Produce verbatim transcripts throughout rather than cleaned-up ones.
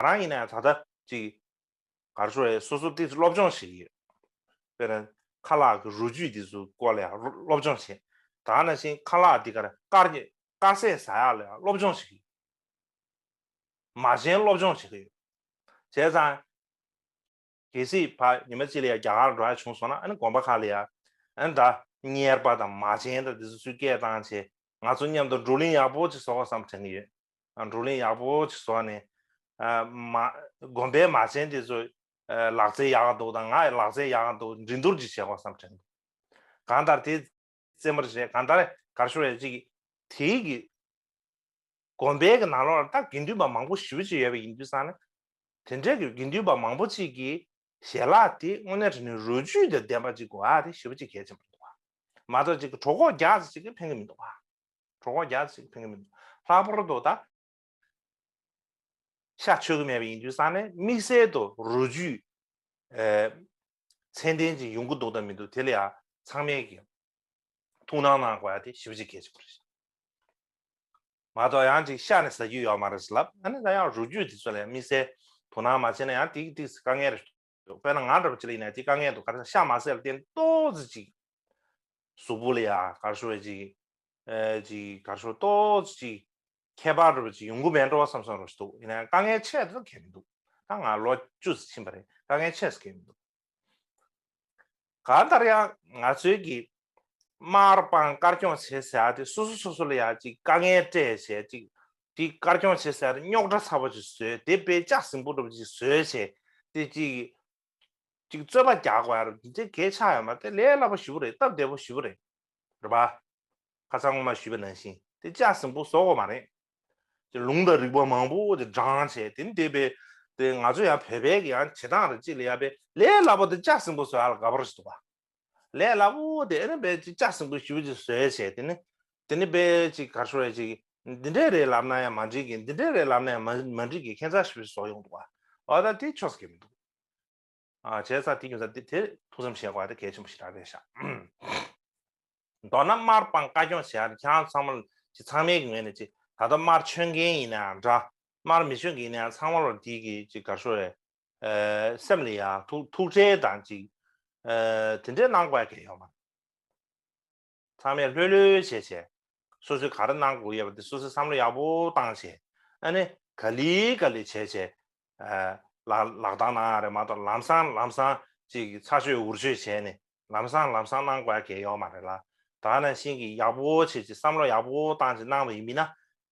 རང་ཡིན་ན་ཡང་ད་ལྟ་ཅིག་ག་རེ་ཞུ་རེད། སོ་སོ་ཏོག་ཙམ་སློབ་སྦྱོང་བྱེད་ཀྱི་ཡོད། དཔེར་ན་ཁ་ལག་གི་རོ་བཅུད་དེ་ཚོ་སྐོར་ལ་ཡང་སློབ་སྦྱོང་བྱེད། ད་ནང་བཞིན་ཁ་ལག་འདི་གར་དཀར་དཀར་ཟས་ཟ་ཡག་ལ་ཡང་སློབ་སྦྱོང་བྱེད་ཀྱི་ཡོད། མ་བྱན་སློབ་སྦྱོང་བྱེད་ཀྱི་ཡོད། བྱས་ཙང་། གལ་སྲིད་ཕ་ཉི་མ་གཅིག་ལ་ཡང་རྒྱ་གར་འགྲོ་ཡག་བྱུང་སོང་ན། ཨ་ནི་དགོན་པ་ཁག་ལ་ཡང་ཨ་ནི་ད་གཉེར་པ་དང་མ་བྱན་དང་དེ་ཚོ་ཚུར་སྐད་བཏང་བྱས། ང་ཚོ་མཉམ་དུ་བགྲོ་གླེང་ཡག་པོ་ཅིག་བཟོ་དགོས་བསམ་དྲན་གྱི་ཡོད། ཨ། བགྲོ་གླེང་ཡག་པོ་ཅིག་བཟོས་ནས། ཨ། མ། དགོན་པའི་མ་བྱན་དེ་ཚོ། ཨ། ལག་རྩལ་ཡག་ག་འདུག་དང་། ང་ཡི་ལག་རྩལ་ཡག་ག་འདུག་འགྲན་བསྡུར་ཅིག་བྱེད་དགོས་བསམ་དྲན་འདུག་གང་ལྟར་དེ་རྩེད་མོ་རེད། གང་ལྟར་ག་རེ་ཞུ་རེད། ཅིག་དེའི་གི་དགོན་པའི་གི་ནང་ལོགས་ལ་ད་དགེ་འདུན་པ་མང་པོ་ཞེ་པོ་ཅིག་ཡོད་པ་ཡིན་དུས་ཙང་ནས། དེ་འདྲའི་གི་དགེ་འདུན་པ་མང་པོ་ཅིག་གི་ཞལ་ལག་དེ་དངོས་གནས་དྲང་གནས་རོ་བཅུད་དང་ལྡན་པ་ཅིག་དགོས་ཨ། དེ་ཞེ་པོ་ཅིག་གལ་ཆེན་པོ་འདུག་ཨ། མ་གཏོགས་ཅིག་གྲོད་ཁོག་རྒྱགས་ཙམ་ཅིག་གིས་ཕན་གི་མི་འདུག་ཨ། གྲོད་ཁོག་རྒྱགས་ཙམ་ཅིག་གིས་ཕན་གི་མི་འདུག་ལྷག་པར་དུ་ད་ཤ་མཆོད་གི་མེད་པ་ཡིན་དུས་ཙང་ནས། དམིགས་བསལ་དུ་རོ་བཅུད། ཨེ། ཚད་ལྡན་ཅིག་ཡོང་གི་འདུག་དང་མི་འདུག་དེ་ལ་ཡང་ཚང་མས་ཀྱི་ཐུགས་སྣང་གནང་དགོས་ཡ་དེ་ཞེ་པོ་ཅིག་གལ་ཆེན་པོ་རེད། མ་གཏོགས་ཡང་ཅིག་ཤ་ནི་ཟ་རྒྱུ་ཡོད་མ་རེད་ཟེར་ལབ། ཨ་ནི་ད་ཡང་རོ་བཅུད་དེ་ཚོ་ལ་ཡང་དམིགས་བསལ་དོ་སྣང་མ་བྱས་ན་ཡང་ཏིག་ཏིག་དཀའ་ངལ་རེད་འདུག་དཔེར་ན་ང་འདྲ་པོ་ཅིག་ལ་ཡིན་ན་དེ་དཀའ་ངལ་འདུག་ག་རེ་ཟེར་ན་ཤ་མ་ཟས་ལ་བརྟེན་ཏོག་ཙམ་ཅིག་གཟུགས་པོ་ལ་ཡང་ག་རེ་ཞུ་རེད། ཅིག་ཨེ། ཅིག་ག་རེ་ཞུ། ཏོག་ཙམ་ཅིག་ཁྱད་པར་འདྲ་པོ་ཅིག་ཡོང་གི་མེད་འགྲོ་བསམ་བསམ་འདྲ་པོ་ཞིག་འདུག་ཡིན་ན་ཡང་དཀའ་ངལ་ཆེ་ཙམ་གང་ཡང་མི་འདུག་ད་ང་ལོ་བཅུ་ཙམ་ཕྱིན་པ་རེད། དཀའ་ངལ་ཆེ་ཙམ་གང་ཡང་མི་འདུག་གང་ལྟར་ཡང་ང་ཚོའི་གི་དམར་སྤང་དཀར་སྐྱོང་བྱེད་ཟེར་ཡ་དེ་སོ་སོ་སོ་སོ་ལ་ཡ་ཅིག་དཀའ་ངལ་སྤྲད་བྱས། ཅིག་དེ་དཀར་སྐྱོང་བྱེད་ཟེར་ཡ་དེ་རྙོག་དྲ་ཚ་པོ་ཅིག་བཟོས། དེ་དཔེ་ལྕགས་ཟིང་པོ་འདྲ་པོ་ཅིག་བཟོས་བྱས། དེ་ཅིག་ཅིག་རྩོད་པ་རྒྱག་དགོས་ཡ་རེད། དེ་གལ་ཆགས་ཡོད་མ་རེད། དེ་ལས་སླ་པོ་ཞེ་པོ་རེད། སྟབས་བདེ་པོ་ཞེ་པོ་རེད། རེད་པ། ཁ་སང་སྔོན་མ་ཞུས་པ་ནང་བཞིན་དེ་ལྕགས་ཟིང་པོ་བཟོ་དགོས་མ་རེད། དེ་ལུང་དང་རིགས་པ་མང་པོ་དེ་བགྲངས་བྱས། དེ་ནི་དེ་དཔེ་དེ་ང་ཚོ་ཡང་བོད་པའི་གི་ཡང་བྱེད་སྟངས་རེད། ཅིག་ལ་ཡ་དཔེ་ལས་སླ་པོ་དེ་ལྕགས་ཟིང་པོ་བཟོ་ཡ་ལ་དགའ་པོ་རེད་འདུག་པ། ལས་སླ་པོ་དེ་ཨ་ནི་དཔེ་ཅིག་ལྕགས་ཟིང་པོ་ཞེ་པོ་ཅིག་བཟོས་བྱས། དེ་ནི་དེ་ནི་དཔེ་ཅིག་ག་རེ་ཞུ་རེད། ཅིག་འདི་འདྲས་རེད་ལབ་ན་ཡང་མ་འགྲིག་གི། འདི་འདྲས་རེད་ལབ་ན་ཡང་མ་མ་འགྲིག་གི། ཁྱད་མཚར་ཞེ་པོ་ཅིག་བཟོ་ཡོང་འདུག་པ། འོ་ད་དེ་ཆོས་སྐད་མི་འདུག་ཨ། བྱས་ཙང་དེ་ཡིན་ཙང་དེ་དེ་ཐུགས་བསམ་བཞེས་དགོས་པ་དེ་གལ་ཆེན་པོ་ཞེ་དྲག་རེད་ཤག་མདོར་ན་དམར་སྤང་དཀར་སྐྱོང་བྱེད་ཡ་དེ་ཁྱེད་རང་ཚང་མ་ལ་ཅིག་ཚང་མའི་གི་ངོས་ནས་ཅིག་ད་ལྟ་དམར་མཆོད་མཁན་ཡིན་ན་ཡང་འདྲ། དམར་མི་མཆོད་མཁན་ཡིན་ན་ཡང་ཚང་མ་ལ་དེ་གི་ཅིག་ག་རེ་ཞུ་རེད། ཨ། སེམས་ལ་ཡ་ཐུགས་ཐུགས་ཁྲལ་དང་ཅིག་ཨ། དེ་འདྲའི་གནང་དགོས་ཡ་གང་ཡང་ཡོད་མ་རེད། ཚང་མས་ལྷོད་ལྷོད་བྱས་བྱས། སོ་སོས་ག་རེ་གནང་དགོས་ཡོད་པ་དེ་སོ་སོས་བསམ་བློ་ཡག་པོ་བཏང་བྱས། ཨ་ནི་ག་ལེ་ག་ལེ་བྱས་བྱས། ཨ། ལག་ལག་རྟགས་གནང་ཡ་རེད་མ་གཏོགས། ལམ་སང་ལམ་སང་ཅིག་ཚ་ཤོས་འུར་ཤོས་བྱས་ནས། ལམ་སང་ལམ་སང་གནང་དགོས་ཡ་གང་ཡང་ཡོད་མ་རེད་ལ། ད་ནང་བཞིན་གྱི་ཡག་པོ་བྱས་ཅིག་བསམ་བློ་ཡག་པོ་བཏང་ཅིག་གནང་བ་ཡིན་མིན་ན།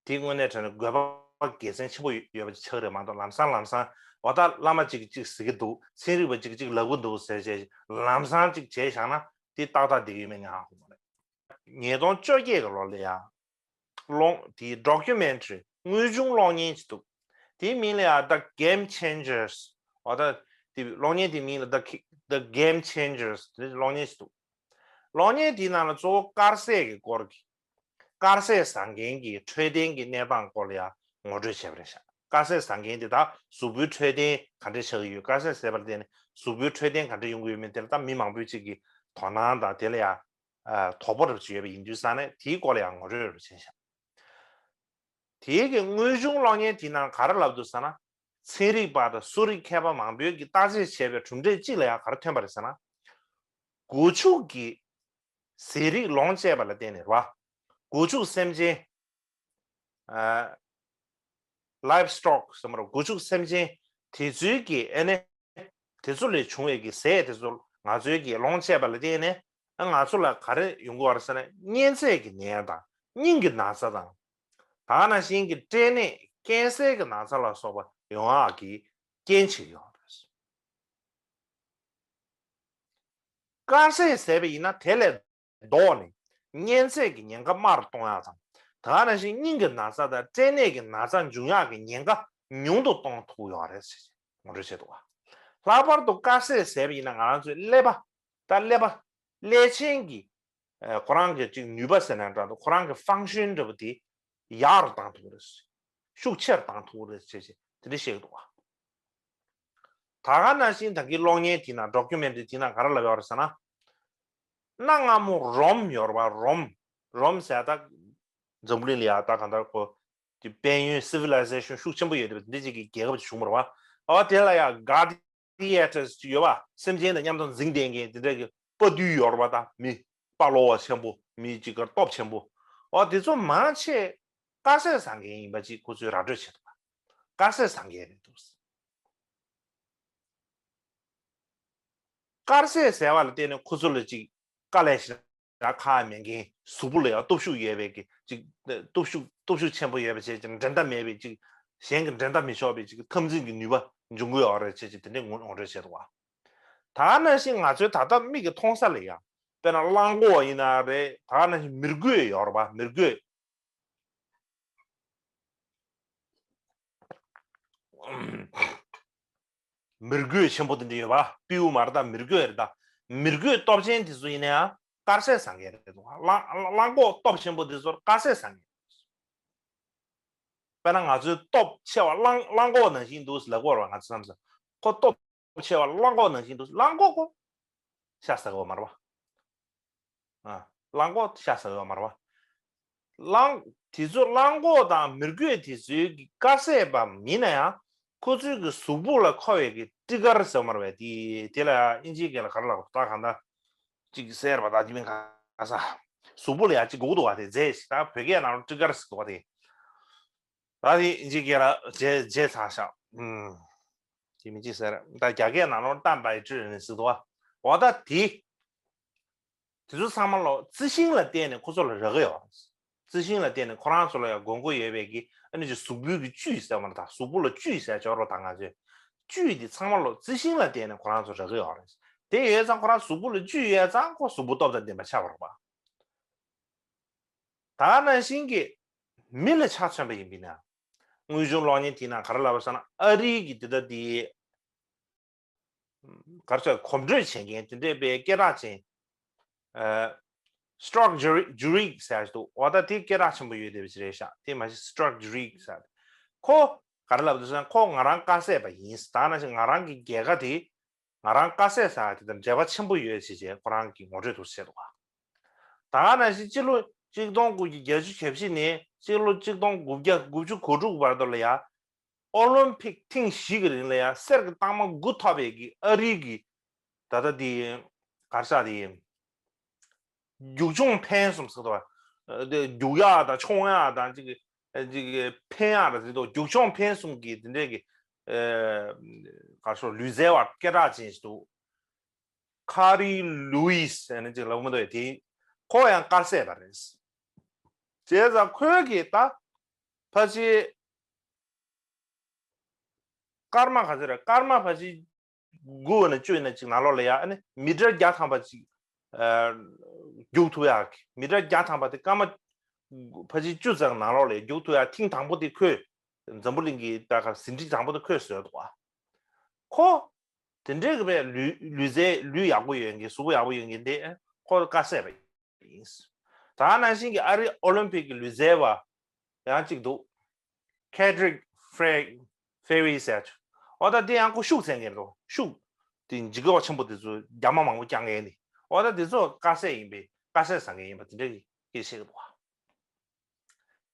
དེ་དངོས་གནས་དྲང་གནས་དགོས་པ་དགེ་མཚན་ཆེན་པོ་ཡོད་པ་ཅིག་ཆགས་རེད་མ་གཏོགས། ལམ་སང་ལམ་སང་འོ་ད་བླ་མ་ཅིག་ཅིག་ཟེར་གྱི་འདུག་ཚན་རིག་པ་ཅིག་ཅིག་ལབ་ཀྱི་འདུག་ཟེར་བྱས་ལམ་སང་ཅིག་བྱས་བཞག་ན་དེ་ཏག་ཏག་བསྡད་ཀྱི་ཡོད་མེད་ང་ཧ་གོ་མ་རེད། ཉིས་སྟོང་བཅོ་བརྒྱད་ཀྱི་ལོ་ལ་ཡ་གློག་དེའི་documentary དངོས་བྱུང་གློག་བརྙན་ཅིག་འདུག་དེའི་མིང་ལ་ཡ་The Game Changers། འོ་ད་དེ་གློག་བརྙན་དེའི་མིང་ལ་The Ki- The Game Changers དེ་གློག་བརྙན་ཞིག་འདུག་གློག་བརྙན་དེའི་ནང་ལ་གཙོ་བོ་དཀར་ཟས་ཀྱི་སྐོར་གྱི། དཀར་ཟས་ཟ་མཁན་གྱི་འཕྲོད་བསྟེན་གྱི་གནས་སྟངས་སྐོར་ལ་ཡང་ངོ་སྤྲོད་བྱས་པ་རེད་ཤག་དཀར་ཟས་ཟ་མཁན་དེ་ད་གཟུགས་པོའི་འཕྲོད་བསྟེན་ག་འདྲ་ཆགས་ཀྱི་ཡོད། དཀར་ཟས་ཟས་པ་ལ་བརྟེན་ནས་གཟུགས་པོའི་འཕྲོད་བསྟེན་ག་འདྲ་ཡོང་གི་ཡོད་མེད་དེ་ལ་ད་མི་མང་པོའི་གཅིག་གི་དོ་སྣང་དང་དེ་ལ་ཡང་དོ་ཕོག་འདྲ་པོ་ཅིག་ཡོད་པ་ཡིན་དུས་ཙང་ནས། དེའི་སྐོར་ལ་ཡང་ངོ་སྤྲོད་རེ་བྱས་ཤག་དེའི་གི་དངོས་བྱུང་གློག་བརྙན་དེའི་ནང་ག་རེ་ལབ་འདུག་ཟེར་ན། ཚན་རིག་པ་དང་གསོ་རིག་མཁས་པ་མང་པོས་ཀྱིས་བརྟག་དཔྱད་བྱས་པའི་གྲུབ་འབྲས་གཅིག་ལ་ཡང་ག་རེ་ཐོན་པ་རེད་ཟེར་ན། སྒོ་ཕྱུགས་ཀྱི་ཟས་རིགས་ལོངས་སྤྱད་པ་ལ་བརྟེན་ནས་རེད་བ། སྒོ་ཕྱུགས་སེམས་ཅན། ཨ། livestock ཟེར་མ་རེད། སྒོ་ཕྱུགས་སེམས་ཅན་དེ་ཚོའི་གི་ཨ་ནི་དེ་ཚོ་ལས་བྱུང་བའི་གི་ཟས་དེ་ཚོ་ང་ཚོའི་གི་ལོངས་སྤྱད་པ་ལ་བརྟེན་ནས། ཨ། ང་ཚོ་ལ་ག་རེ་ཡོང་གི་ཡོད་རེད་ཟེར་ན། གཉན་ཚད་ཀྱི་ནད་དང་སྙིང་གི་ན་ཚ་དང་། ད་ག་ནང་བཞིན་གྱི་སྐྲན་ནད། ཀན་སར་གྱི་ན་ཚ་ལ་སོགས་པ་ཡོང་ཡག་གི་རྐྱེན་བྱེད་ཀྱི་ཡོད་རེད། དཀར་ཟས་ཟས་པ་ཡིན་ན་དེ་ལས་ལྡོག་ནས་གཉན་ཚད་ཀྱི་ཉེན་ཁ་དམའ་རུ་གཏོང་ཡག་དང་། ད་ག་ནང་བཞིན་སྙིང་གི་ན་ཚ་དང་སྐྲན་ནད་ཀྱི་ན་ཚ་འབྱུང་ཡག་གི་ཉེན་ཁ་ཉུང་དུ་གཏོང་ཐུབ་ཀྱི་ཡོད་རེད་ཟེར་ངོ་སྤྲོད་བྱས་འདུག་བ། ལྷག་པར་དུ་དཀར་ཟས་ཟས་པ་ཡིན་ན་ང་རང་ཚོའི་ཀླད་པ། ད་ཀླད་པ། ཀླད་ཆེན་གྱི། ཨ། ཁོ་རང་གི་ཅིག་ནུས་པ་ཟེར་ན་འདྲ་འདུག་ཁོ་རང་གི་function འདྲ་པོ་དེ་ཡག་རུ་བཏང་ཐུབ་ཀྱི་རེད། ཤུགས་ཆེ་རུ་བཏང་ཐུབ་ཀྱི་རེད་ཟེར་བྱས་དེ་འདྲ་བཤད་ཀྱི་འདུག་བ། ད་ག་ནང་བཞིན་ད་གིན་གློག་བརྙན་དེ་ནང་། documentary དེ་ནང་ག་རེ་ལབ་ཡོད་རེད་ཟེར་ན། གནའ་སྔ་མོ་རོམ་ཡོད་རེད་བ། རོམ། རོམ་ཟེར་ཡ་ད་འཛམ་བུ་གླིང་ལ་ཡ་ད་གང་ལྟར་ཁོ་ དེ་དཔལ་ཡོན་civilization་ཤུགས་ཆེན་པོ་ཡོད་དེ་འདི་ཅིག་གི་རྒྱལ་ཁབ་ཅིག་བྱུང་བ་རེད་བ། ཨ་དེ་ལ་ཡང་gladiators་ཅིག་ཡོད་བ། སེམས་ཅན་དང་མཉམ་དུ་འཛིང་བསྡད་མཁན་དེ་འདྲ་གི་དཔའ་རྟུལ་ཡོད་རེད་བ། ད་མི་དཔའ་ལོ་བ་ཆེན་པོ། མི་ཅིག་ག་སྟོབས་ཆེན་པོ། ཨ་དེ་ཚོ་མང་ཆེ་དཀར་ཟས་ཟ་མཁན་ཡིན་པ་ཅིག་ཁོ་ཚོས་ར་སྤྲོད་བྱེད་འདུག་བ། དཀར་ཟས་ཟ་མཁན་རེད་འདུག་དཀར་ཟས་ཟ་བ་ལ་བརྟེན་ནས་ཁོ་ཚོ་ལ་ཅིག་དཀའ་ལས་ཞེ་དྲག་ཁག་མེད་མཁན། གཟུགས་པོ་ལ་ཡང་སྟོབས་ཤུགས་ཡོད་པའི་གི་ཅིག་སྟོབས་ཤུགས་སྟོབས་ཤུགས་ཆེན་པོ་ཡོད་པ་བྱས་ཅིག་འགྲན་ཟླ་མེད་པའི་ཅིག་གཞན་གྱིས་འགྲན་ཟླ་མི་ཆོག་པའི་ཅིག་འཐབ་འཛིང་གི་ནུས་པ་འབྱུང་གི་ཡོད་རེད་བྱས་ཅིག་དེ་འདྲའི་ངོ་ངོ་སྤྲོད་བྱས་འདུག་བ། ད་ནང་བཞིན་ང་ཚོའི་ད་ལྟ་མིག་གིས་མཐོང་ས་ལ་ཡང་དཔེར་ན་གླང་གོག་ཡིན་ན་རེད། ད་ནང་བཞིན་མི་རྒོད་ཡོད་རེད་བ། མི་རྒོད། མི་རྒོད་ཆེན་པོ་དེ་འདྲ་ཡོད་པ། སྤྲེའུ་མ་རེད་ད། མི་རྒོད་རེད་ད། མི་རྒོད་སྟོབས་ཆེན་དེ་ཚོ་ཡིན་ན་ཡང་དཀར་ཟས་ཟ་མཁན་རེད་འདུག་གླང་གླང་གོག་སྟོབས་ཆེན་པོ་དེ་ཚོར་དཀར་ཟས་ཟ་མཁན་རེད། དཔེར་ན་ང་ཚོའི་སྟོབས་ཆེ་བ་གླང་གླང་གོག་ནང་བཞིན་འདུག་ལབ་དགོས་རེད་བ། ང་ཚོ་བསམ་ས་ཁོ་སྟོབས་ཆེ་བ་གླང་གོག་ནང་བཞིན་འདུག་གླང་གོག་ཁོ་ཤ་ཟ་གི་ཡོད་མ་རེད་བ། ཨ། གླང་གོག་ཤ་ཟ་ཡོད་མ་རེད་བ། གླང་དེ་ཚོ་གླང་གོག་དང་མི་རྒོད་དེ་ཚོའི་གི་དཀར་ཟས་པ་མིན་ན་ཡང་ཁོ་ཚོའི་གི་གཟུགས་པོ་ལ་མཁོ་བའི་གི་ཊི་གར་ཟེར་མ་རེད་བས། དེ་དེ་ལ་དབྱིན་ཇིའི་སྐད་ལ་ག་རེ་ལབ་ད་གང་ལྟར་ཅིག་ཟེར་བ་ད་དེ་མིན་ག་ས་གཟུགས་པོ་ལ་ཡང་ཅིག་དགོས་འདུག་བ། དེ་རྫས་ཤིག་ད་བོད་སྐད་ནང་ལ་ཊི་གར་ཟེར་འདུག་བ། དེ་ད་དེ་དབྱིན་ཇིའི་སྐད་ལ་རྫས་རྫས་ཚང་ཤག་ཨུམ། དེ་མིན་ཅི་ཟེར། ད་རྒྱ་སྐད་ནང་ལོགས་ཏན་བའི་ཀྲི་ནི་ཟེར་འདུག་བ། འོ་ད་དེ། དེ་ཚོ་ཚང་མ་ལོ་རྩི་ཤིང་ལ་བརྟེན་ནས་ཁོ་ཚོ་ལ་རག་གི་ཡོད། རྩི་ཤིང་ལ་བརྟེན་ནས་ཁོ་རང་ཚོ་ལ་ཡང་དགོས་མཁོ་ཡོད་པའི་གི་ཨ་ནི་ཅིག་གཟུགས་པོའི་གི་བཅུད་ཟེར་བ་ན་ད་གཟུགས་པོ་ལ་བཅུད་ཟེར་འབྱོར་བ་དང་ང་ཚོས་བཅུད་དེ་ཚང་མ་ལོ་རྩི་ཤིང་ལ་བརྟེན་ནས་ཁོ་རང་ཚོ་རག་གི་ཡོད་རེད། དེ་ཡོད་ཙང་ཁོ་རང་གཟུགས་པོ་ལ་བཅུད་ཡོད་ཙང་ཁོ་གཟུགས་པོ་སྟོབས་དང་ལྡན་པ་ཆགས་པ་རེད་པ། ད་ག་ནང་བཞིན་གྱི་མི་ལ་ཆ་མཚོན་པ་ཡིན་པས་ན། དངོས་བྱུང་གློག་བརྙན་དེའི་ནང་ག་རེ་ལབ་པ་ཟེར་ན་ཨ་རིའི་གི་དེ་ལྟ་དེ་ག་རེ་ཟེར་གོམ་བགྲོད་བྱེད་མཁན་དེ་འདྲས་པའི་སྐད་གྲགས་ཅན་ཨ། Strzok Juric Juric་ཟེར་ཡག་ཅིག་འདུག་འོ་ད་དེ་སྐད་གྲགས་ཆེན་པོ་ཡོད་བསྡད་པ་ཅིག་རེད་ཤག་དེ་མ་གཞི་Strzok Juric་ཟེར་ཁོ་ག་རེ་ལབ་འདུག་ཟེར་ན་ཁོ་ང་རང་དཀར་ཟས་པ་ཡིན། ད་ག་ནང་བཞིན་ང་རང་གི་རྒྱལ་ཁ་དེ་ང་རང་དཀར་ཟས་ཟ་ཡག་དེ་དང་འབྲེལ་བ་ཆེན་པོ་ཡོད་ཅེས་བྱས་ཁོ་རང་གིས་ངོ་སྤྲོད་འདུག་བྱས་འདུག་ད་ག་ནང་བཞིན་སྤྱི་ལོ་གཅིག་སྟོང་དགུ་བརྒྱ་བརྒྱད་ཅུ་གྱ་བཞི་ནས་སྤྱི་ལོ་གཅིག་སྟོང་དགུ་བརྒྱ་དགུ་བཅུ་གོ་དྲུག་བར་དུ་ལ་ཡ། ཨོ་ལིམ་ཕིག་ཐེངས་བཞི་གི་རིང་ལ་ཡང་གསེར་གྱི་རྟགས་མ་དགུ་ཐོབ་པའི་གི་ཨ་རིའི་གི་ད་ལྟ་དེ་ག་རེ་ཟེར་དེ་རྒྱུག་མཆོང་འཕེན་གསུམ་ཟེར་དོ། དེ་རྒྱུག་ཡག་དང་མཆོང་ཡག་དང་ཅིག་ཅིག་འཕེན་ཡག་དང་ཟེར་དོ། རྒྱུག་མཆོང་འཕེན་གསུམ་གི་དེ་འདྲའི་གི་ག་རེ་ཟེར་ལུས་རྩལ་བ་སྐད་གྲགས་ཅན་ཞིག་འདུག་ཁ་རི་ལུའི་སི་ཟེར་ནས་ཅིག་ལབ་མི་འདུག་དེ་ཁོ་ཡང་དཀར་ཟས་པ་རེད། བྱས་ཙང་ཁོས་གི་ད་ཕལ་ཆེར་སྐར་མ་ག་ཚོད་རེད། སྐར་མ་ཕལ་ཆེར་དགུ་བ་ན་བཅུ་ཡིན་ན་ཅིག་ནང་ལོགས་ལ་ཡ་ཨ་ནི་མི་ཊར་བརྒྱ་ཐམ་པ་ཅིག་ཨ་རྒྱུག་ཐུབ་ཡག་མི་ཊར་བརྒྱ་ཐམ་པ་དེ་སྐར་མ་ཕལ་ཆེར་བཅུ་ཙམ་ནང་ལོགས་ལ་རྒྱུག་ཐུབ་ཡག་ཐེངས་དང་པོ་དེ་ཁོས་འཛམ་བུ་གླིང་གི་ད་ག་ཟིན་བྲིས་དང་པོ་དེ་ཁོས་བཟོས་འདུག་བ། ཁོ་དེ་འདྲའི་གི་བས་ལུས་ལུས་རྩལ་ལུས་ཡག་པོ་ཡོད་མཁན་གཟུགས་པོ་ཡག་པོ་ཡོད་མཁན་དེ་ཁོ་དཀར་ཟས་པ་ཡིན། ད་ག་ནང་བཞིན་གྱི་ཨ་རི་ཨོ་ལིམ་ཕིག་གི་ལུས་རྩལ་བ་ཡང་གཅིག་འདུག Cedric Fe- Ferris་ཟེར་ཡག་ཅིག་འོ་ད་དེ་ཡང་ཁོ་ཤུགས་ཚད་མཁན་འདུག་ཤུགས་དེ་འཇིགས་སྐྲག་ཆེན་པོ་དེ་ཚོ་རྒྱ་མ་མང་པོ་རྒྱག་མཁན་ནི་འོ་ད་དེ་ཚོ་དཀར་ཟས་ཡིན་པས་དཀར་ཟས་ཟ་མཁན་ཡིན་པ་དེ་འདྲ་གི་སྐད་བཤད་གི་འདུག་བ།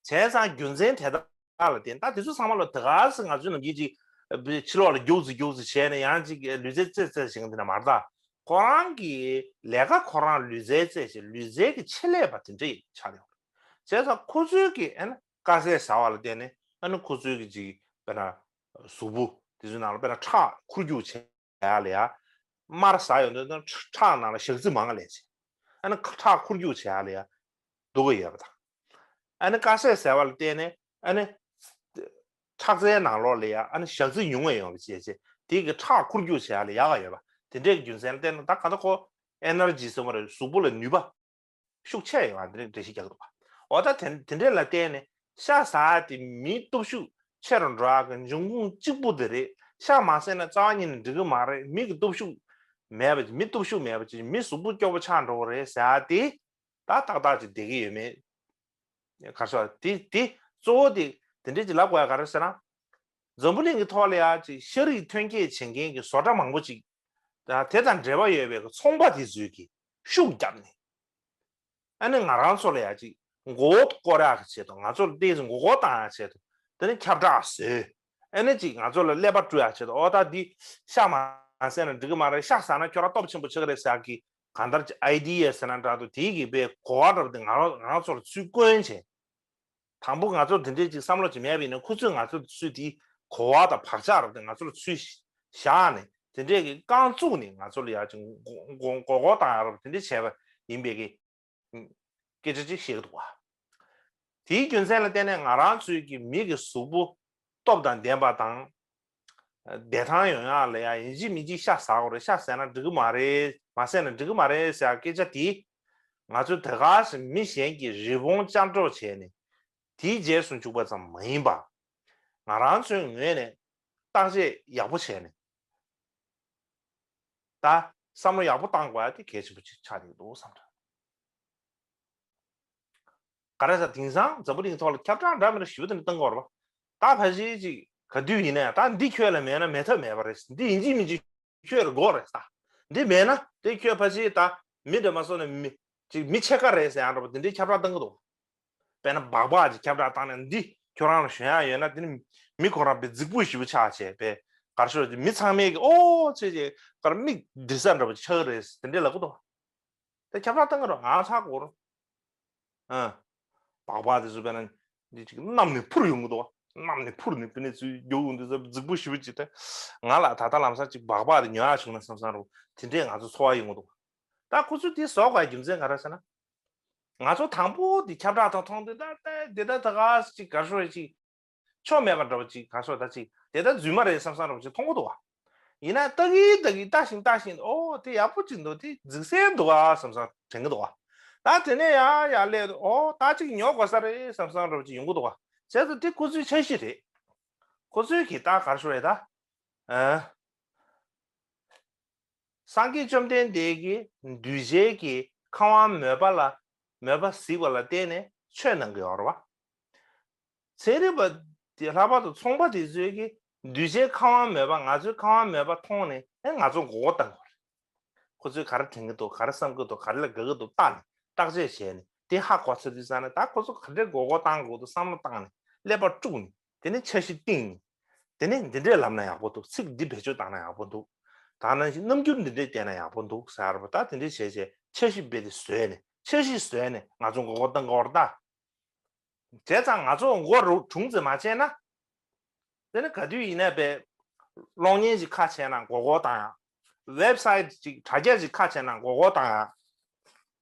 བྱས་ཙང་རྒྱུ་མཚན་དེ་དག་ལ་བརྟེན་ད་དེ་ཚོ་ཚང་མ་ལ་དེ་ག་ཚོད་ང་ཚོའི་ནམ་རྒྱུན་ཅིག་ཕྱི་ལོགས་ལ་རྒྱུག་ཙི་རྒྱུག་ཙི་བྱས་ནས་ཡང་ཅིག་ལུས་རྩལ་རྩེད་རྩེད་བྱེད་མཁན་དེ་འདྲ་མ་རེད་ད། ཁོ་རང་གི་ལས་ཀ་ཁོ་རང་ལུས་རྩལ་རྩེད་བྱེད་ལུས་རྩལ་གྱི་ཆེད་ལས་པ་དེ་འདྲ་ཡིན་ཆགས་ཡོད་རེད། བྱས་ཙང་ཁོ་ཚོའི་གི་ཨ་ནི་དཀར་ཟས་ཟ་བ་ལ་བརྟེན་ནས་ཨ་ནི་ཁོ་ཚོའི་གི་ཅིག་དཔེར་ན་གཟུགས་པོ་དེ་ཚོའི་ནང་ལ་དཔེར་ན་ཁྲག་འཁོར་རྒྱུག་བྱས་ཡག་ལ་ཡ། མར་ཟ་ཡོང་དུས་ཁྲག་ནང་ལ་ཞག་རྩི་མང་ང་ལས་བྱེད། ཨ་ནི་ཁྲག་འཁོར་རྒྱུག་བྱེད་ཡག་ལ་ཡ་སྡུག་གི་ཡོད་པ་དང་། ཨ་ནི་དཀར་ཟས་ཟ་བ་ལ་བརྟེན་ནས་ཨ་ནི་ཁྲག་རྩའི་ནང་ལོགས་ལ་ཡ་ཨ་ནི་ཞག་རྩི་ཉུང་ངེ་ཡོང་བ་བྱས་བྱས་དེ་གི་ཁྲག་འཁོར་རྒྱུག་བྱེད་ཡག་ལ་ཡག་ག་ཡོད་པ་དེ་འདྲའི་རྒྱུ་མཚན་ལ་བརྟེན་ནས་ད་ག་ད་ཁོ་ཨེ་ནར་ཇི་ཟེར་བ་རེད། གཟུགས་པོ་ལ་ནུས་པ་ཤུགས་ཆེ་ཡོང་བ་འདི་འདྲའི་འགྲེལ་བཤད་རྒྱག་གི་འདུག་བ། འོ་ད་དེ་དེ་འདྲས་ལ་བརྟེན་ནས་ཤ་ཟ་དེ་མིའི་སྟོབས་ཤུགས་ཆེ་རུ་འགྲོ་ཡག་གི་འབྱུང་ཁུངས་གཅིག་པུ་དེ་རེད། ཤ་མ་ཟས་ན་རྩ་བ་ཉིད་ནས་འགྲིག་གི་མ་རེད། མི་གི་སྟོབས་ཤུགས་མེད་པ་མི་སྟོབས་ཤུགས་མེད་པ་ཅིག་མི་གཟུགས་པོ་སྐྱོ་པོ་ཆགས་འགྲོ་གི་རེད་ཟེར་ཡག་དེ་ད་ཏག་ཏག་ཅིག་བསྡད་ཀྱི་ཡོད་མེད། ག་རེ་ཟེར་དེ་དེ་གཙོ་བོ་དེ་དེ་འདྲས་ཅིག་ལབ་དགོས་ཡག་ག་རེ་ཟེར་ན། འཛམ་བུ་གླིང་གི་ཐོག་ལ་ཡ་ཅིག་ཤ་རིགས་ཐོན་སྐྱེད་བྱེད་མཁན་གྱི་བཟོ་གྲྭ་མང་པོ་ཅིག་དང་དེ་དང་འབྲེལ་བ་ཡོད་པའི་ཚོང་པ་དེ་ཚོས་ཀྱི་ཤུགས་བརྒྱབ་ནས་ཨ་ནི་ང་རང་ཚོ་ལ་ཡ་ཅིག་ མགོ་བོ་སྐོར་ཡག་གི་ཆེད་དུ། ང་ཚོ་ལ་ཏོག་ཙམ་མགོ་སྐོར་བཏང་ཡག་ཆེད་དུ། དེ་ནས་ཁྱབ་བསྒྲགས་བཟོས། ཨ་ནི་ཅིག་ང་ཚོ་ལ་ཀླད་པ་བཀྲུ་ཡག་ཆེད་དུ། ཨོ་ད་འདི་ཤ་མ་བཟས་ན་འགྲིག་གི་མ་རེད། ཤ་ཟ་ན་ཁྱོད་རང་སྟོབས་ཆེན་པོ་ཆགས་ཀྱི་རེད་ཟེར་ཡག་གི་གང་ལྟར་གྱི་ཨའི་ཌི་ཡ་ཟེར་ན་འདྲ་འདུག་དེའི་གི་དཔེ་གོ་བ་འདྲ་པོ་དེ་ང་རང་ང་རང་ཚོ་ལ་ཚུར་བསྐོན་བྱས། དང་པོ་ང་ཚོ་དེ་འདྲའི་ཅིག་བསམ་བློ་ཅིག་མེད་པ་ཡིན་ན། ཁོ་ཚོས་ང་ཚོ་ཚུར་དེའི་གོ་བ་དང་བག་ཆགས་རབ་དེ་ང་ཚོ་ལ་ཚུར་བཞག་ནས། དེ་འདྲའི་གི་རྐང་བཙུགས་ནས་ང་ཚོ་ལ་ཡ་ཅིག་མགོ་མགོ་མགོ་སྐོར་བཏང་ཡག་རབ་དེ་འདྲ་བྱས་པ་ཡིན་པའི་གི་སྐད་ཆ་ཅིག་བཤད་ཀྱི་འདུག་བ། དེའི་རྒྱུ་མཚན་ལ་བརྟེན་ནས་ང་རང་ཚོའི་གི་མི་གི་གཟུགས་པོ་སྟོབས་དང་ལྡན་པ་དང་། བདེ་ཐང་ཡོང་ཡག་ལ་ཡ་ཡིན་གཅིག་མིན་གཅིག་ཤ་ཟ་དགོས་རེད། ཤ་ཟས་ན་འགྲིག་གི་མ་རེད། མ་ཟས་ན་འགྲིག་གི་མ་རེད་ཟེར་ཡག་སྐད་ཆ་དེ། ང་ཚོས་ད་ག་སེ་མི་གཞན་གྱི་རི་བོང་ཅལ་འདྲོགས་བྱས་ནས་དེའི་རྗེས་སུ་འཇུག་པ་ཙམ་མ་ཡིན་པ། ང་རང་ཚོའི་ངོས་ནས་བརྟག་དཔྱད་ཡག་པོ་བྱས་ནས། ད་བསམ་བློ་ཡག་པོ་བཏང་དགོས་ཡག་དེ་གལ་ཆེན་པོ་ཅིག་ཆགས་ཀྱི་འདུག་བསམ་འདྲ། ག་རེ་ཟེར། དེང་སང་འཛམ་བུ་གླིང་ཐོག་ལ་ཁྱབ་བསྒྲགས་འདྲ་མི་འདྲ་ཞེ་པོ་དེ་འདྲ་བཏང་གི་ཡོད་རེད་པ། ད་ཕལ་ཆེར་ཅིག་ག་དུས་ཡིན་ན་ཡང་ད་འདི་ཁྱོད་ལ་མེད་ན་མེད་ཐབས་མེད་པ་རེད། འདི་ཡིན་གཅིག་མིན་གཅིག་ཁྱོད་ལ་དགོས་རེད་ད། འདི་མེད་ན་དེ་ཁྱོད་ཕལ་ཆེར་ད་མི་འདྲ་མ་སོང་ན་མི་ཅིག་མི་ཕྱེད་ཀ་རེད་ཟེར་ཡག་འདྲ་པོ་དེ་འདྲའི་ཁྱབ་བསྒྲགས་བཏང་གི་འདུག་དཔེར་ན་སྦག་སྦག་ཅིག་ཁྱབ་བསྒྲགས་བཏང་ནས་འདི་ཁྱོད་རང་ལ་ཞོན་ཡག་ཡོད་ན། དེ་ནི་མི་ཁོ་རང་དཔེ་རྫིག་པོ་ཞེ་པོ་ཆགས་བྱས། དཔེ་ག་རེ་ཞུ་དགོས་རེད། མི་ཚང་མས་ཀྱི་ཨོ་ཚེ་ཅེ་གར་མིག་འདྲི་ས་འདྲ་པོ་ཆགས་རེད་དེ་འདྲས་ལབ་གི་འདུག་དེ་ཁྱབ་བསྒྲགས་བཏང་གི་རེད། ང་ཆགས་དགོས་རེད། ཨ། སྦག་སྦག་དེ་ཚོ་དཔེར་ན་འདི་ཅིག་གནམ་ནས་འཕུར་ཡོང་གི་འདུག་གནམ་ནས་འཕུར་ནས་དཔེར་ན་ཚུར་རྒྱུག་ཡོང་དུས་ཙམ་རྫིག་པོ་ཞེ་པོ་ཅིག་སྟེ། ང་ལ་ད་ལྟ་ལམ་སང་ཅིག་སྦག་སྦག་དེ་ཉོ་ཡག་བྱུང་ན་བསམ་བསམ་རུང་དེ་འདྲས་ང་ཚོ་ཚོར་བ་ཡོང་གི་འདུག་ད་ཁོ་ཚོས་དེ་བཟོ་དགོས་རྒྱུ་མཚན་ག་རེ་ཟེར་ན། ང་ཚོ་དང་པོ་དེ་ཁྱབ་བསྒྲགས་དང་མཐོང་དུས་ད་ལྟ་དེ་ད་ད་ག་ཅིག་ག་ཤོད་ཅིག་ཆོ་མེད་པ་འདྲ་བོ་ཅིག་ག་ཤོད་ད་ཅིག་དེ་ད་རྫུན་མ་རེད་བསམ་བསམ་འདྲ་བོ་ཅིག་མཐོང་གི་འདུག་བ། ཡིན་ན་ལྟ་གིན་ལྟ་གིན་ལྟ་ཞིང་ལྟ་ཞིང་ཨོ་དེ་ཡག་པོ་ཅིག་འདུག་དེ་རྫིག་གསལ་འདུག་ཨ་བསམ་བསམ་དྲན་གི་འདུག་བ། ད་དེ་ནས་ཡང་ཡར་སླེབས་ཨོ་ད་ཅིག་ཉོ་དགོས་ས་རེད་བསམ་བསམ་འདྲ་བོ་ཅིག་ཡོང་གི་འདུག་བ། བྱས་ཙང་དེ་ཁོ་ཚོའི་འཆར་གཞི་རེད། ཁོ་ཚོའི་གི་ད་ག་ཤོད་རེད་ད། ཨ། སངས་རྒྱས་བཅོམ་ལྡན་འདས་ཀྱིས་གདུལ་བྱའི་གི་ཁམས་དབང་མོས་པ་ལ་མོས་པ་གཟིགས་པ་ལ་བརྟེན་ནས་ཆོས་གནང་གི་ཡོད་རེད་བ། ཚན་རིག་པ་དེ་ལྷག་པར་དུ་ཚོང་པ་དེ་ཚོས་ཀྱི་གདུལ་བྱའི་ཁམས་དབང་མོས་པ་ང་ཚོའི་ཁམས་དབང་མོས་པ་མཐོང་ནས་ཨེ་ང་ཚོ་མགོ་སྐོར་བཏང་དགོས་རེད། ཁོ་ཚོས་ག་རེ་དྲན་གྱི་འདུག་ག་རེ་བསམ་གྱི་འདུག་ག་རེ་ལ་དགའ་གི་འདུག་བལྟ་ནས་བརྟག་དཔྱད་བྱས་ནས་དེ་ཧ་གོ་ཚར་དུས་ཙང་ནས་ད་ཁོ་ཚོ་ག་འདྲའི་མགོ་སྐོར་བཏང་དགོས་འདུག་བསམ་བློ་བཏང་ནས་ཀླད་པ་དཀྲུགས་ནས། དེ་ནས་འཆར་གཞི་བཏིང་ནས། དེ་ནས་འདི་འདྲས་ལབ་ན་ཡག་པོ་འདུག་ཚིག་འདི་བེད་སྤྱོད་བཏང་ན་ཡག་པོ་འདུག་ད་ནང་བཞིན་རྣམ་འགྱུར་འདི་འདྲས་བསྟན་ན་ཡག་པོ་འདུག་ཟེར་བ་ད་དེ་འདྲས་བྱས་བྱས་འཆར་གཞི་རྦད་དེ་བཟོས་ནས་འཆར་གཞི་བཟོས་ནས་ང་ཚོ་མགོ་སྐོར་བཏང་གི་ཡོད་རེད་ད། བྱས་ཙང་ང་ཚོ་མགོ་རུ་གྲུང་ཙམ་མ་བྱས་ན། དེ་ནི་ག་དུས་ཡིན་ན་པས་གློག་བརྙན་ཅིག་ཁ་ཕྱེ་ན་མགོ་སྐོར་བཏང་ཡག་ཝེབ་སའིཊ་ཅིག་དྲ་རྒྱ་ཅིག་ཁ་ཕྱེ་ན་མགོ་སྐོར་བཏང་ཡག་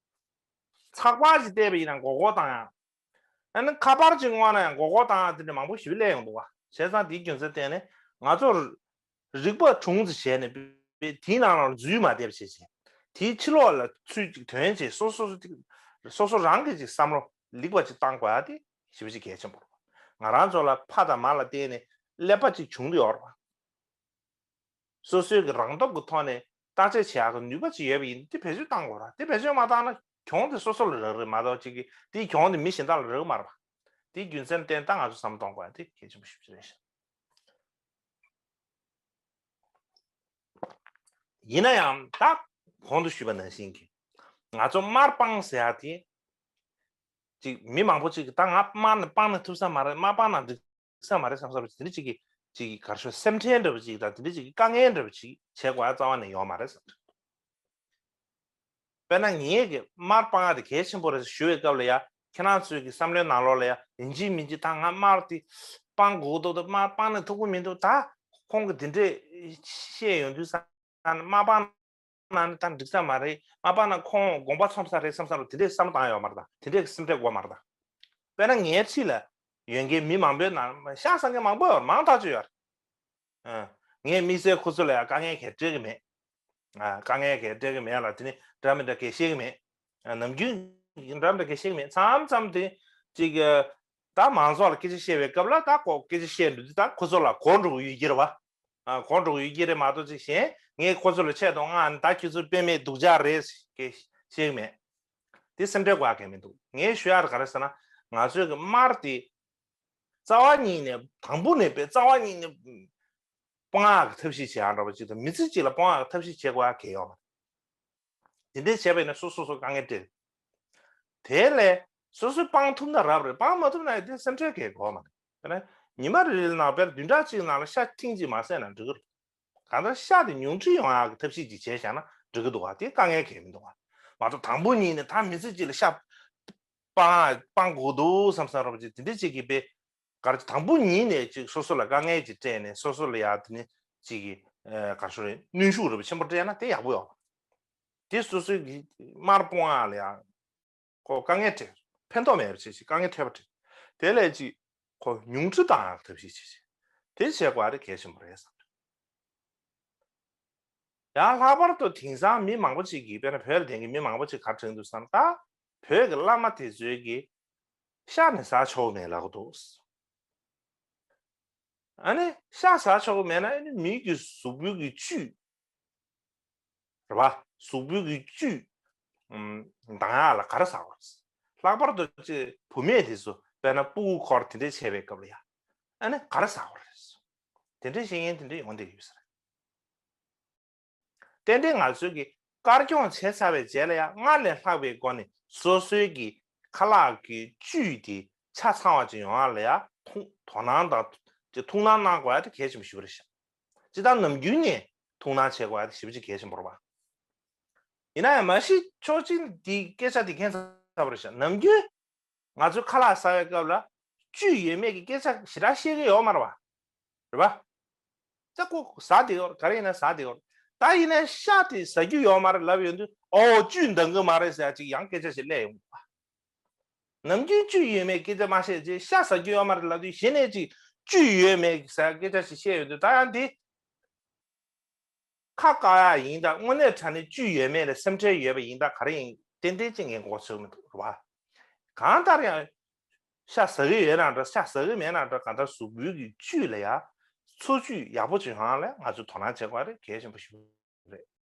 ཚགས་པར་ཅིག་བལྟས་པ་ཡིན་ན་མགོ་སྐོར་བཏང་ཡག་ཨ་ནི་ཁ་པར་ཅིག་བསྔོགས་ན་ཡང་མགོ་སྐོར་བཏང་ཡག་དེ་འདྲ་མང་པོ་ཞིག་སླེབས་ཡོང་འདུག་བ། བྱས་ཙང་དེའི་རྒྱུ་མཚན་བརྟེན་ནས་ང་ཚོར་རིག་པ་གྲུང་ཙམ་བྱས་ནས་དེའི་ནང་ལ་འཛུལ་མ་བསྡད་པ་བྱས་བྱས། དེའི་ཕྱི་ལོགས་ལ་ཚུར་ཅིག་ཐོན་བྱས་སོ་སོ་ཅིག་སོ་སོ་རང་གིས་ཅིག་བསམ་བློ་ལེགས་པ་ཅིག་བཏང་དགོས་ཡག་དེ་ཞེ་པོ་ཅིག་གལ་ཆེན་པོ་རེད། ང་རང་ཚོ་ལ་ཕ་དང་མ་ལ་བརྟེན་ནས་ཀླད་པ་ཅིག་བྱུང་གི་ཡོད་རེད་བ། སོ་སོའི་གི་རང་སྟོབས་ཀྱི་ཐོག་ནས་བརྟག་དཔྱད་བྱེད་ཡག་གི་ནུས་པ་ཅིག་ཡོད་པ་ཡིན་དེ་བེད་སྤྱོད་བཏང་དགོས་ར། དེ་བེད་སྤྱོད་མ་བཏང་ན་གྱོང་དེ་སོ་སོ་ལ་རག་རེད་མ་གཏོགས་ཅིག་གི་དེའི་གྱོང་དེ་མི་གཞན་དག་ལ་རག་མ་རེད་པ། དེའི་རྒྱུ་མཚན་བརྟེན་ད་ང་ཚོ་བསམ་བློ་གཏོང་དགོས་ཡག་དེ་གལ་ཆེན་པོ་ཞེ་པོ་ཅིག་རེད་ཤག་ཡིན་ན་ཡང་ད་གོང་དུ་ཞུས་པ་ནང་བཞིན་གྱི་ང་ཚོ་དམར་སྤང་ཟེར་ཡག་དེ་ཅིག་མི་མང་པོ་ཅིག་གི་ད་ང་དམར་ནས་སྤང་ནས་ཐུབ་ས་མ་རེད། དམར་སྤང་ན་འགྲིག་ས་མ་རེད་བསམ་བསམ་དེ་འདྲ་ཅིག་གི་ཅིག་གི་གར་ཤོ་སེམས་ཁྲལ་འདྲ་བ་ཅིག་དང་དེ་འདྲ་ཅིག་གི་དཀའ་ངལ་འདྲ་བ་ཅིག་བྱེད་དགོས་ཡག་རྩ་བ་ནས་ཡོད་མ་རེད་བསམ། དཔེར་ན་ངས་གི་དམར་སྤང་ཡག་དེ་གལ་ཆེན་པོ་རེད་ཞུ་བའི་སྐབས་ལ་ཡ་ཁྱེད་རང་ཚོའི་གི་བསམ་བློའི་ནང་ལོགས་ལ་ཡ་ཡིན་གཅིག་མིན་གཅིག་ད་ང་དམར་དེ་སྤང་དགོས་འདུག་ད་དམར་སྤང་ནས་ཐུབ་ཀྱི་མི་འདུག་ད་ཁོང་གི་དེ་འདྲས་བཤད་ཡོང་དུས་ཙང་དམར་སྤང་ན་ནི་ད་འགྲིག་ས་མ་རེད། དམར་སྤང་ན་ཁོང་དགོངས་པ་ཚོམ་ས་རེད་བསམ་བསམ་རུང་དེ་འདྲས་བསམ་བློ་བཏང་ཡོད་མ་རེད་ད། དེ་འདྲས་སེམས་ཁྲལ་དགོས་མ་རེད་ད། དཔེར་ན་ངའི་འཁྲིས་ལ་ཡོད་མཁན་མི་མང་པོའི་ནང་ཤ་ཟ་མཁན་མང་པོ་ཡོད་རེད། མང་ཐག་ཆོད་ཡོད་རེད། ཨ། ངས་དམིགས་བསལ་ཁོ་ཚོ་ལ་ཡང་དཀའ་ངལ་གང་ཡང་སྤྲད་ཀྱི་མེད། ཨ། དཀའ་ངལ་གང་ཡང་སྤྲད་ཀྱི་མེད་ལ་དེ་ནི་འདྲ་མི་འདྲ་གང་ཡང་བཤད་ཀྱི་མེད། ཨ། ནམ་རྒྱུན་འདྲ་མི་འདྲ་གང་ཡང་བཤད་ཀྱི་མེད། མཚམས་མཚམས་དེ་ཅིག་ཨ། ད་མང་ཚོགས་ལ་སྐད་ཆ་བཤད་པའི་སྐབས་ལ་ད་ཁོ་སྐད་ཆ་བཤད་འདུག་དུས་ད་ཁོ་ཚོ་ལ་གོ་འགྲོ་གི་ཡོད་ཀྱི་རེད་བ། ཨ། གོ་འགྲོ་གི་ཡོད་ཀྱི་རེད་མ་གཏོགས་ཅིག་གཞན་ངས་ཁོ་ཚོ་ལ་ཆེད་དུ་མངགས་ནས་ད་ཁྱོད་ཚོ་དཔེ་མེད་སྡུག་ཅག་རེད་ཟེར་གྱི་བཤད་ཀྱི་མེད། དེ་སེམས་ཁྲལ་དགོས་ཡག་གང་ཡང་མི་འདུག་ངས་ཞུ་ཡག་ག་རེ་ཟེར་ན་ང་ཚོའི་གི་དམར་དེ་རྩ་བ་ཉིད་ནས་དང་པོ་ནས་དཔེ་རྩ་བ་ཉིད་ནས་སྤང་ཡག་གི་ཐབས་ཤེས་བྱེད་ཡག་འདྲ་པོ་ཅིག་དང་མི་ཚེ་གཅིག་ལ་སྤང་ཡག་གི་ཐབས་ཤེས་བྱེད་དགོས་ཡག་གང་ཡང་ཡོད་མ་རེད། དེ་འདྲས་བྱས་པ་ཡིན་ན་སོ་སོ་སོ་དཀའ་ངལ་འཕྲད། དེ་ལས་ སོ་སོས་སྤང་ཐུབ་ན་རབ་རེད། སྤང་མ་ཐུབ་ན་ཡང་དེ་སེམས་ཁྲལ་གང་ཡང་དགོས་མ་རེད། དཔེར་ན་ཉི་མ་རེ་རེ་ནང་བར་བདུན་ཕྲག་གཅིག་ནང་ལ་ཤ་ཐེངས་གཅིག་མ་ཟས་ན་འགྲིག་གི་རེད། གང་ལྟར་ཤ་དེ་ཉུང་འཕྲི་ཡོང་ཡག་གི་ཐབས་ཤེས་ཅིག་བྱས་བཞག་ན་འགྲིག་གི་འདུག་བ། དེ་དཀའ་ངལ་གང་ཡང་མི་འདུག་བ། མ་གཏོགས་དང་པོ་ཉིད་ནས་ད་མི་ཚེ་གཅིག་ལ་ཤ་སྤང་སྤང་དགོས་འདུག་བསམ་བསམ་རོགས་ཅིག་དེ་འདྲ་ཅིག་གིས་དཔེ་གར་དང་པོ་ཉིད་ནས་ཅིག་སོ་སོ་ལ་དཀའ་ངལ་ཅིག་སྤྲད་ནས་སོ་སོ་ལ་ཡ་དེ་ནས་ཅིག་གི་ག་རེ་ཟེར་རེད། གནོན་ཤུགས་རེ་བ་ཆེན་པོ་སྤྲད་ན་དེ་ཡག་པོ་ཡོད། དེ་སོ་སོའི་གི་དམར་སྤོང་ཡག་ལ་ཡ་ཁོ་དཀའ་ངལ་སྤྲད། ཕན་ཐོགས་མེད་པ་བྱེད་ཅིག་དཀའ་ངལ་འཕྲད་པ་སྤྲད། དེ་ལས་ཅིག་ཁོ་ཉུང་འཕྲི་བཏང་ཡག་ཐབས་ཤེས་བྱེད་ཅིག་དེ་བྱེད་དགོས་ཡག་དེ་གལ་ཆེན་པོ་རེད་བསམ། ཡང་ལྷག་པར་དུ་དེང་སང་མི་མང་པོ་ཅིག་གིས་དཔེར་ན་བོད་ལ་བསྡད་མཁན་མི་མང་པོ་ཅིག་ག་རེ་དྲན་འདུག་བསམ་ན། ད་བོད་ཀྱི་བླ་མ་དེ་ཚོའི་གི་ཤ་ནི་ཟ་ཆོག་མེད་ལབ་ཀྱི་འདུག་ཨ་ནི་ཤ་ཟ་ཆོག་མེད་ན་ཨ་ནི་མི་གི་གཟུགས་པོའི་གི་བཅུད་རེད་པ། གཟུགས་པོའི་གི་བཅུད་ཨམ་འདང་ཡག་ལ་ག་རེ་ཟ་དགོས་རེད། ལྷག་པར་དུ་ཅིག་བུད་མེད་དེ་ཚོ་དཔེར་ན་ཕྲུ་གུ་འཁོར་དེ་འདྲས་བྱས་པའི་སྐབས་ལ་ཡ་ཨ་ནི་ག་རེ་ཟ་དགོས་རེད། དེ་འདྲས་བཤད་མཁན་དེ་འདྲས་ཡོང་བསྡད་ཡོད་ས་རེད། ཏན་ཏན་ང་ཚོས་ཀྱི་དཀར་སྐྱོང་བྱས་ཚར་བའི་རྗེས་ལ་ཡང་སྔར་ལས་ལྷག་པའི་སྒོ་ནས་སོ་སོའི་གི་ཁ་ལག་གི་བཅུད་དེ་ཆ་ཚང་བ་ཅིག་ཡོང་ཡག་ལ་ཡང་ཐུགས་དོ་སྣང་དང་ཅིག་ཐུགས་སྣང་གནང་དགོས་ཡག་དེ་གལ་ཆེན་པོ་ཞེ་པོ་རེད་ཤག་ཅི་ལྟར་ནམ་རྒྱུན་ནས་ཐུགས་སྣང་བྱེད་དགོས་ཡག་དེ་ཞེ་པོ་ཅིག་གལ་ཆེན་པོ་རེད་པ། ཡིན་ན་ཡང་མ་གཞི་ཕྱོགས་གཅིག་འདི་སྐད་ཆ་འདི་ཁྱད་མཚར་པོ་རེད་ཤག་ནམ་རྒྱུན་ང་ཚོའི་ཁ་ལག་ཟ་བའི་སྐབས་ལ་བཅུད་ཡོད་མེད་ཀྱི་སྐད་ཆ་ཞེ་དྲག་བཤད་ཀྱི་ཡོད་མ་རེད་པ། རེད་པ། ད་ཁོ་ཟ་བསྡད་ཡོད་རེད། ག་རེ་ཡིན་ན་ཟ་བསྡད་ཡོད་རེད། ད་ཡིན་ན་ཤ་དེ་ཟ་རྒྱུ་ཡོད་མ་རེད་ལབ་ཡོང་དུས་ཨོ་བཅུད་འདང་གི་མ་རེད་ཟེར་ཡག་ཅིག་ཡང་སྐད་ཆ་ཞིག་སླེབས་ཡོང་གི་རེད་པ། ནམ་རྒྱུན་བཅུད་ཡོད་མེད་སྐད་ཆ་མ་བཤད་རྗེས་ཤ་ཟ་རྒྱུ་ཡོད་མ་རེད་ལབ་དུས་གཞི་ནས་ཅིག་བཅུད་ཡོད་མེད་ཟེར་ཡག་སྐད་ཆ་ཞིག་བཤད་ཡོང་དུས་ད་ཡང་འདི་ཁ་བཀག་ཡག་ཡིན་ད། དངོས་གནས་དྲང་གནས་བཅུད་ཡོད་མེད་ལ་སེམས་ཁྲལ་ཡོད་པ་ཡིན་ད། ག་རེ་ཡིན་ཏན་ཏན་ཅིག་ངས་མགོ་ཚོས་མི་འདུག་རེད་པ། གང་ལྟར་ཡང་ཤ་ཟ་གི་ཡོད་ན་འདྲ་ཤ་ཟ་གི་མེད་ན་འདྲ་གང་ལྟར་གཟུགས་པོའི་གི་བཅུད་ལ་ཡ་འཚོ་བཅུད་ཡག་པོ་ཅིག་ཡོང་ཡག་ལ་ང་ཚོས་དོ་སྣང་བྱེད་དགོས་རེད། གལ་ཆེན་པོ་ཞིག་རེད།